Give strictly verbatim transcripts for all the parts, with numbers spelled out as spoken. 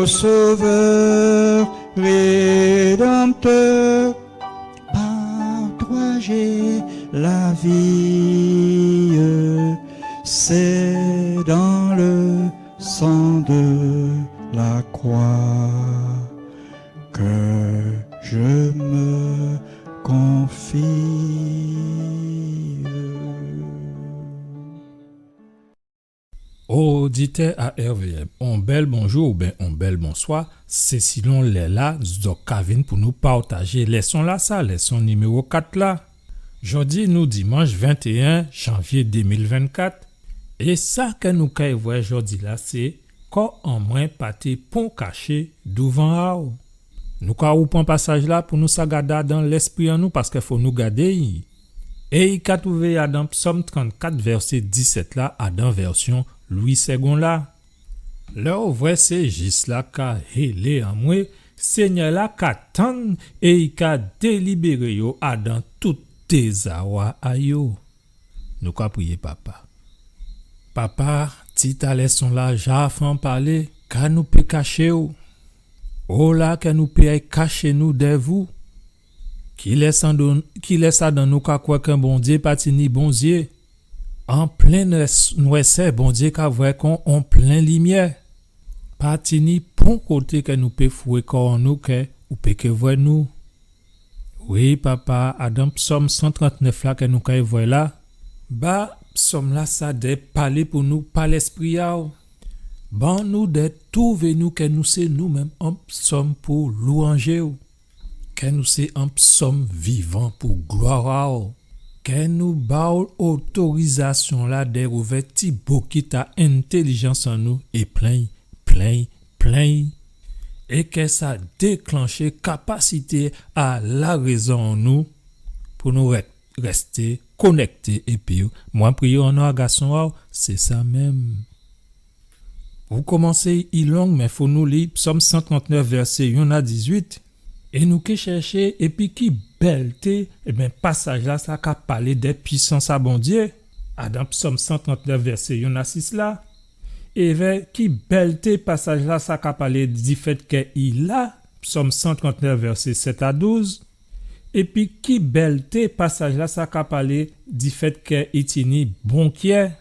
Sauveur, Rédempteur, par toi j'ai la vie. C'est dans le sang de la croix que je me confie. Oditè a R V M, on bèl bonjou oubyen on bèl bonswa, sé silon lè-la zòt ka vin pou nou pawtajé lèson-lasa, lèson niméwo kat la. Jòdi nou dimanch ventéyen janvyé dé mil vennkat, é sa kè nou kay vwè jòdi-la sé kò an mwen pa té pon kaché douvan a'w. Nou ka woupran pasaj-la pou nou sa gadé adan lèspri an nou, paskè fò nou gadé'y. É i ka twouvé adan Psòm trannkat, vèsé disèt la, adan vèsyon Lwi Sègon la. Lè ou vwè sé jis-la ka hélé anmwé, Sényè-la ka tann é i ka délibéré yo adan tout dézawa a yo. Nou ka priyé, Papa. Papa, tit a lèson-la ja fè an palé, ka nou pé kaché'w? Ola kè nou pé ay kaché nou dè vou? Kilès adan, kilès adan nou ka kwè kè Bondyé pa tini bon zyé? An plen nwès-, nwèsè, Bondyé ka vwè kon an plen limyè. Pa tini pon koté kè nou pé fouré kò an nou kè ou pé ké vwè nou. Wi, Papa, adan Psòm san trantnèf la kè nou kay vwè la, ba Psòm-lasa dè palé pou nou pa Lèspri a'w. Ban nou dè twouvé nou kè nou sé nou menm an psòm pou lwanjé'w. Kè nou sé an psòm vivan pou glwa a'w. Kè nou ba'w otorizasyon-la dè ouvè ti bokit a entèlijans an nou é plen'y, plen'y, plen'y. É kè sa déklanché kapasité a larézon an nou pou nou rè-, rèsté konèkté épi'w. Mwen priyé o non a Gason a'w, sé sa menm. Pou komansé, i long, mé fò nou li Psòm san trantnèf, vèsé yonn a dizuit. É nou ké chèché, épi ki bèlté, ében, pasaj-lasa ka palé dè pwisans a Bondyé, adan Psòm san trantnèf, vèsé yonn a sis la. É vè ki bèlté pasaj-lasa ka palé difèt kè i la, Psòm san trantnèf, vèsé sèt a douz. Épi ki bèlté pasaj-lasa ka palé difèt kè i tini bon kyè,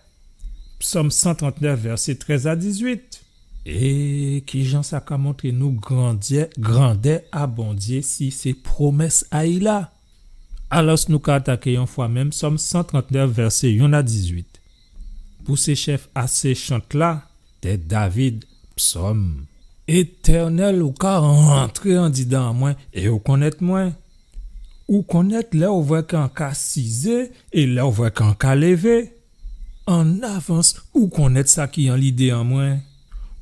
Psòm san trantnèf, vèsé trèz a dizuit. É kijan sa ka montré nou grandyè, grandè a Bondyé si sé pwomès a'y la? Alòs, nou ka ataké yon fwa menm Psòm san trantnèf, vèsé yonn a dizuit. Pou sé chèf a sé chant-la, dè David, psòm. Étènèl, ou ka rantré andidan an mwen é ou konnèt mwen. Ou konnèt lè ou vwè kè an ka sizé é lè ou vwè kè an ka lévé. An avans, ou konnèt sa ki an lidé an mwen.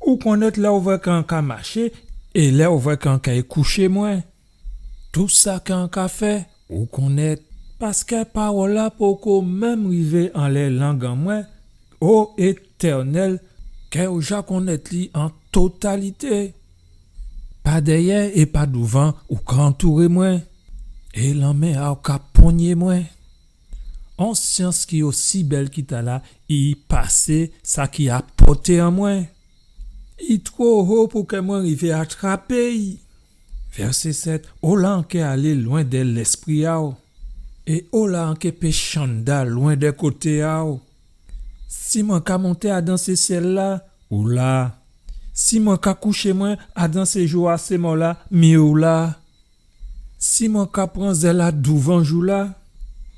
Ou konnèt lè ou vwè kè an ka maché é lè ou vwè kè an kay kouché mwen. Tou sa kè an ka fè, ou konnèt. Paskè pawòl-la poko menm rivé anlè lang an mwen, o Étènèl, kè ou ja konnèt li an totalité. Pa dèyè é pa douvan, ou ka antouré mwen. É lanmen a'w ka ponyé mwen. On syans ki osi bèl ki tala, i pasé sa ki a pòté an mwen. I two ho pou kè mwen rivé atrapé'y. Vèsé sèt, ola an ké alé lwen dè Lèspri a'w, é ola an ké pé chanda lwen dè koté a'w. Si mwen ka monté adan sé syèl-la, ou la. Si mwen ka kouché mwen adan séjou a sé mò-la, mi ou la. Si mwen ka pran zèl a douvanjou-la,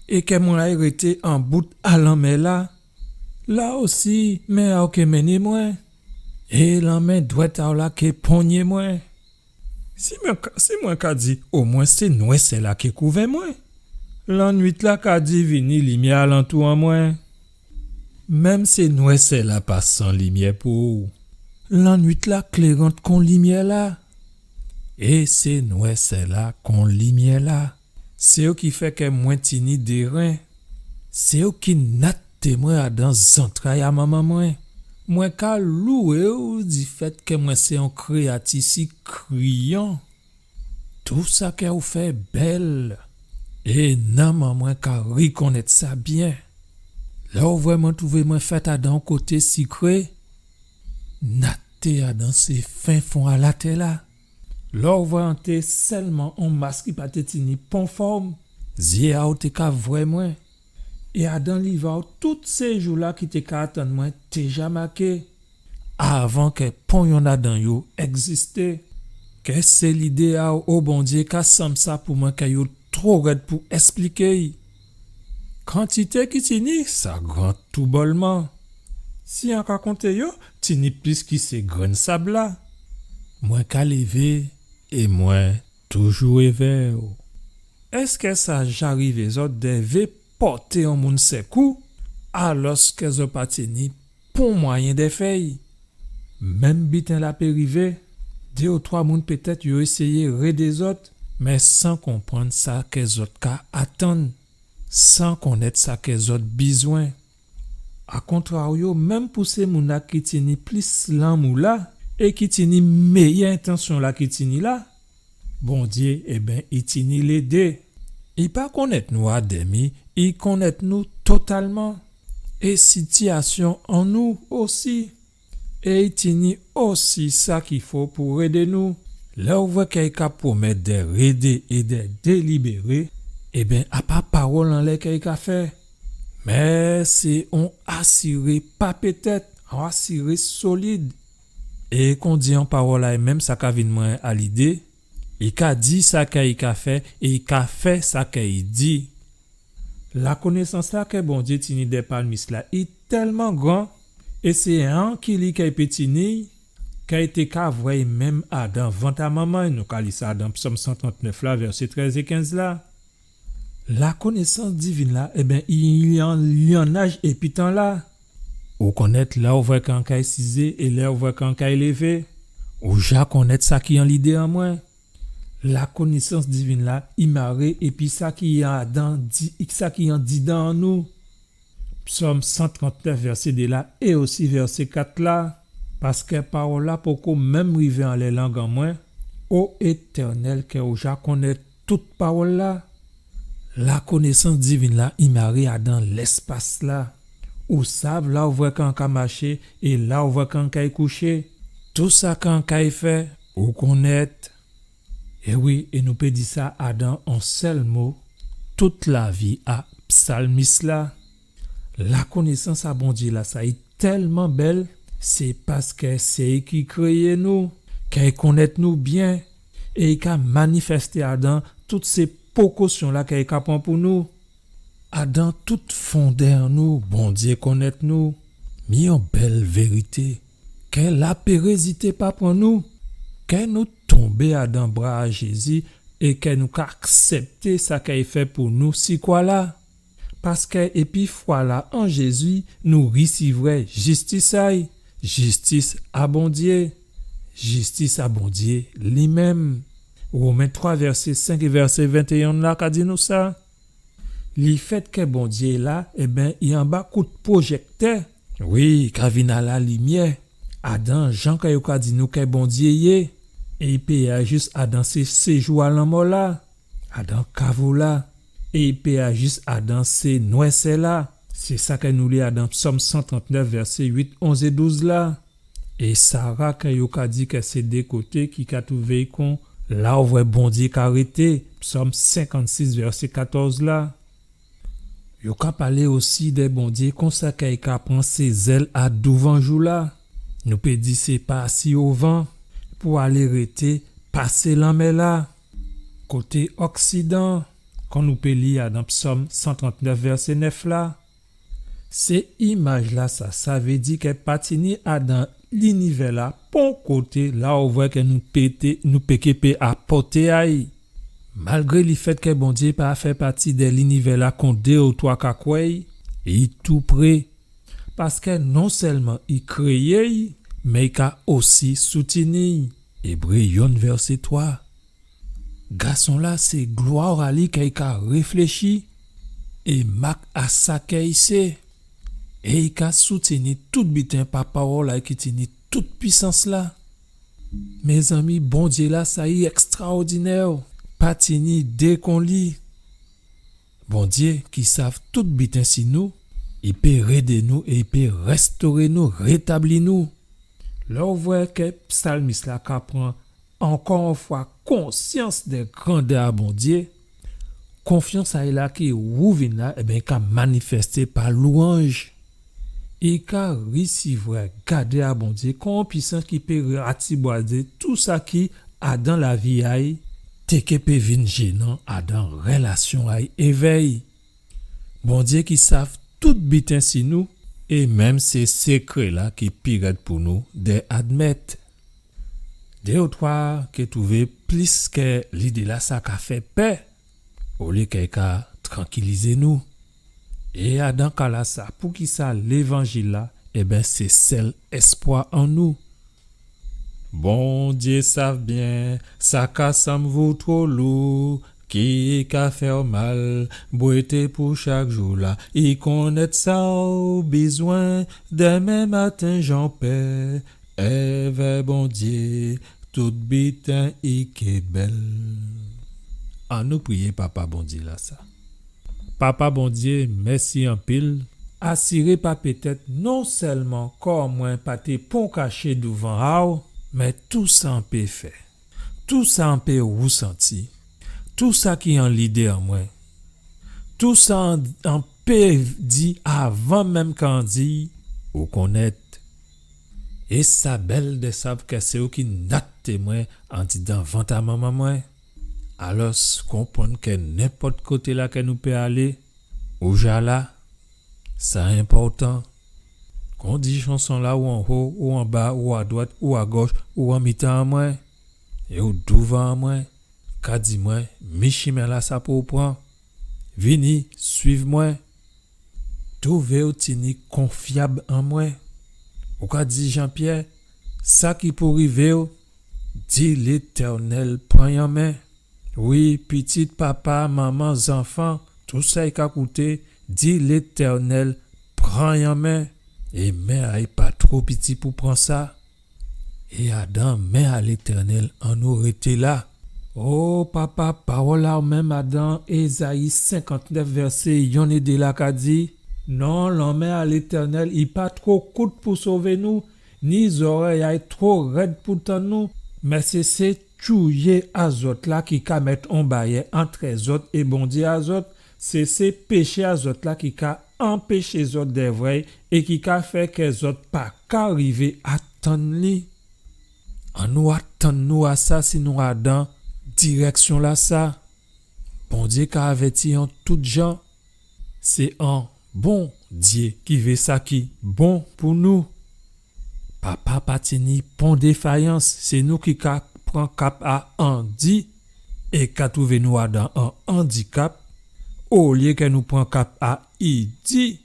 é kè mwen ay rété an bout a lanmè-la, la osi, men a'w ké mennen mwen, é lanmen dwèt a'w la ké ponyé mwen. Si mwen ka, si mwen ka di, omwen sé nwèsè-la ké kouvè mwen, lannuit-la ka divini limyè alantou an mwen. Menm sé nwèsè-la pa san limyè pou ou. Lannuit-la klérant kon limyè-la. É sé nwèsè-la kon limyè-la. Sé ou ki fè kè mwen tini dé ren. Sé ou ki naté mwen adan zantray a manman mwen. Mwen ka louwé'w difèt kè mwen sé on kréyati si kriyan. Tou sa kè ou fè bèl, é nanm an mwen ka rikonnèt sa byen. Lè ou vwè mwen twouvé mwen fèt adan on koté sikré, naté té adan sé fen fon a latè-la. Lè ou vwè an té sèlman on mas ki pa té tini pon fòm, zyé a ou té ka vwè mwen. É adan liv a ou, tout sé jou-la ki té ka atann mwen té ja maké, avan kè pon yonn adan yo ègzisté. Kè sé lidé a ou, o Bondyé, ka sanm sa pou mwen kè yo two rèd pou èspliké. Kantité ki tini, sa gran toubòlman. Si an ka konté yo, tini plis ki sé grenn sab-la. Mwen ka lévé é mwen toujou évè'w. Èskè sa ja rivé zòt dè vé pòté on moun sékou, alòskè zòt pa tini pon mwayen dè fè'y? Menm biten-la pé rivé, dé ou twa moun pétèt yo éséyé rédé zòt, mé san konprann sa kè zòt ka atann, san konnèt sa kè zòt bizwen. Akontraryo, menm pou sé moun-la ki tini plis lanmou-la é ki tini méyè entansyon-la ki tini la, Bondyé, ében, i tini lé dé. I pa konnèt nou a dèmi, i konnèt nou totalman. É sitiyasyon an nou osi. É i tini osi sa ki fo pou rédé nou. Lè ou vwè kè i ka pwomèt dè rédé é dè délibéré, ében, a pa pawòl anlè kè i ka fè. Mé sé on asiré pa pétèt, on asiré solid. É kon di on pawòl-la, é menm sa ka vin mwen a lidé, i ka di sa kè i ka fè, é i ka fè sa kè i di. Lakonésans-la kè Bondyé tini dè palmis-la i tèlman gran, é sé anki li kè i pé tini, kè i té ka vwè'y menm adan vant a manman'y. Nou ka li sa adan Psòm san trantnèf la, vèsé trèz é kenz la. Lakonésans divin la, ében, i an lyannaj épi tan la. Ou konnèt lè ou vwè kè an kay sizé é lè ou vwè kè an kay lévé. Ou ja konnèt sa ki an lidé an mwen. Lakonésans divin la, i maré épi sa ki adan di, sa ki andidan an nou. Psòm san trantnèf, vèsé dé la, é osi vèsé kat la. Paskè pawòl la poko menm rivé anlè lang an mwen. O Étènèl, kè ou ja konnèt tout pawòl la. Lakonésans divin la, i maré adan lèspas la. Ou sav la ou vwè kè an ka maché é la ou vwè kè an kay kouché. Tou sa kè an kay fè, ou konnèt. É wi, é nou pé di sa adan on sèl mo, tout lavi a psalmis la. Lakonésans a Bondyé la, sa i tèlman bèl, sé paskè sé i ki kréyé nou, kè i konnèt nou byen, é i ka manifèsté adan tout sé pokosyon la kè i ka pran pou nou. Adan tout fondè an nou, Bondyé konnèt nou. Mi on bèl vérité. Kè lapérézité pa pran nou. Kè nou tonbé adan bra a Jézi é kè nou ka aksèpté sa kè i fè pou nou si kwa la. Paskè épi fwa la an Jézi, nou risivrè jistis a'y, jistis a Bondyé, jistis a Bondyé li menm. Women twa, vèsé senk é vèsé ventéyen la ka di nou sa. Lifèt kè Bondyé la, ében, i anba kout pwojèktè. Wi, i ka vin a lalimyè. Adan jan kè yo ka di nou kè Bondyé yé. É i pé a jis adan sé séjou a lanmò la. Adan kavo la. É i pé a jis adan sé nwèsè la. Sé sa kè nou li adan Psòm san trantnèf, vèsé uit, onz é douz la. É Sara, kè yo ka di kè sé dé koté ki ka twouvé i kon la ou vwè Bondyé ka rété, Psòm senkannsis, vèsé katòz la. Yo ka palé osi dè Bondyé konsa kè i ka pran sé zèl a douvanjou la. Nou pé di sé pa si ovan pou alé rété pasé lanmè la. Koté oksidan, kon nou pé li adan Psòm san trantnèf, vèsé nèf la. Sé imaj la sa, sa vé di kè pa tini adan linivè la pon koté la ou vwè kè nou pé té, nou pé ké pé apòté a'y. Malgré lifèt kè Bondyé pa fè pati dè linivè la kon dé ou twa ka kwè'y, i toupré. Paskè non sèlman i kréyé'y, mé i ka osi soutini'y. Ébré yonn vèsé twa. Gason la sé glwa a li kè i ka réfléchi, é mak a sa kè i sé, é i ka soutini tout biten pa pawòl la ki tini tout pwisans la. Mézanmi, Bondyé la sa i èkstraòdinè, pa tini dé kon li. Bondyé ki sav tout biten si nou, i pé rédé nou é i pé rèstoré nou, rétabli nou. Lè ou vwè kè psalmis-la ka pran ankò on fwa konsyans dè grandè a Bondyé, konfyans a'y la ki wouvin la, ében, i ka manifèsté pa lwanj. I ka risivwè gadé a Bondyé kon on pwisans ki pé ratibwazé tou sa ki adan lavi a'y té ké pé vin jénan adan rèlasyon a'y évè'y. Bondyé ki sav tout biten si nou, é menm sé sékré-la ki pi rèd pou nou dè admèt. Dé ou twa ké twouvé plis kè lidé-lasa ka fè pè, olyé kè i ka trankilizé nou. É adan ka-lasa, poukisa Lévanjil-la, ében, sé sèl èspwa an nou? Bondyé sav byen sa ka sanm vou two lou, ki ka fè'w mal, bwété pou chak jou-la. I konnèt sa ou bizwen, dèmen maten jan pè, èvè Bondyé, tout biten i ké bèl. Annou priyé Papa Bondyé-lasa. Papa Bondyé, mèsi anpil. Asiré pa pétèt non sèlman kò mwen pa té pon kaché douvan a'w, mé tou sa an pé fè, tou sa an pé wousanti, tou sa ki an lidé an mwen, tou sa an, an pé di avan menm kè an di'y, ou konnèt. É sa bèl dè sav kè sé ou ki naté mwen andidan vant a manman mwen. Alòs, konprann kè nenpòt koté-la kè nou pé alé, ou ja la, sa enpòtan. Kon di chanson-la, ou anho, ou anba, ou adwat, ou agòch, ou an mitan an mwen, é ou douvan an mwen, ka di mwen, mi chimen-lasa pou'w pran. Vini, suiv mwen. Twouvé'w tini konfyab an mwen. Ou ka di Jean-Pierre, sa ki pou rivé'w, di Létènèl pran'y an men. Wi, pitit, papa, manman, zanfan, tou sa i ka kouté, di Létènèl pran'y an men. É men a'y pa two piti pou pran sa. É adan men a Létènèl annou rété la. O Papa, pawòl a'w menm adan Ézayi senkantnèf vèsé yonn é dé la ka di, non, lanmen a Létènèl i pa two kout pou sové nou, ni zòrèy a'y two rèd pou tann nou, mé sé, sé tchouyé a zòt la ki ka mèt on bayè antrè zòt é Bondyé a zòt, sé, sé péché a zòt la ki ka anpéché zòt dè vwè'y é ki ka fè kè zòt pa ka rivé atann li. Annou atann nou a sa si nou adan dirèksyon-lasa. Bondyé ka avèti an tout jan. Sé an Bondyé ki vé sa ki bon pou nou. Papa pa tini pon défayans, sé nou ki ka pran kap a andi é ka twouvé nou adan an andikap, olyé kè nou pran kap a idi.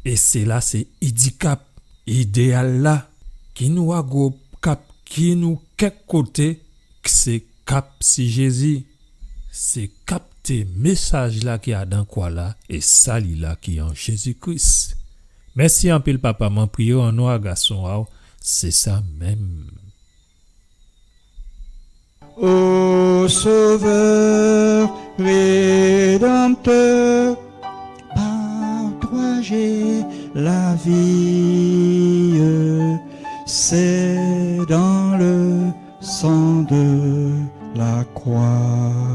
É sé la sé idikap, idéal la, ki nou a gwo kap, ki nou kèk koté, k sé kap si Jézi. Sé kapté mésaj-la ki adan kwa-la é sali-la ki an Jézi Kris. Mèsi anpil, Papa, mwen priyé'w an non a gason a'w, sé sa menm. Ô Sauveur Rédempteur, par toi j'ai la vie, c'est dans le sang de la croix.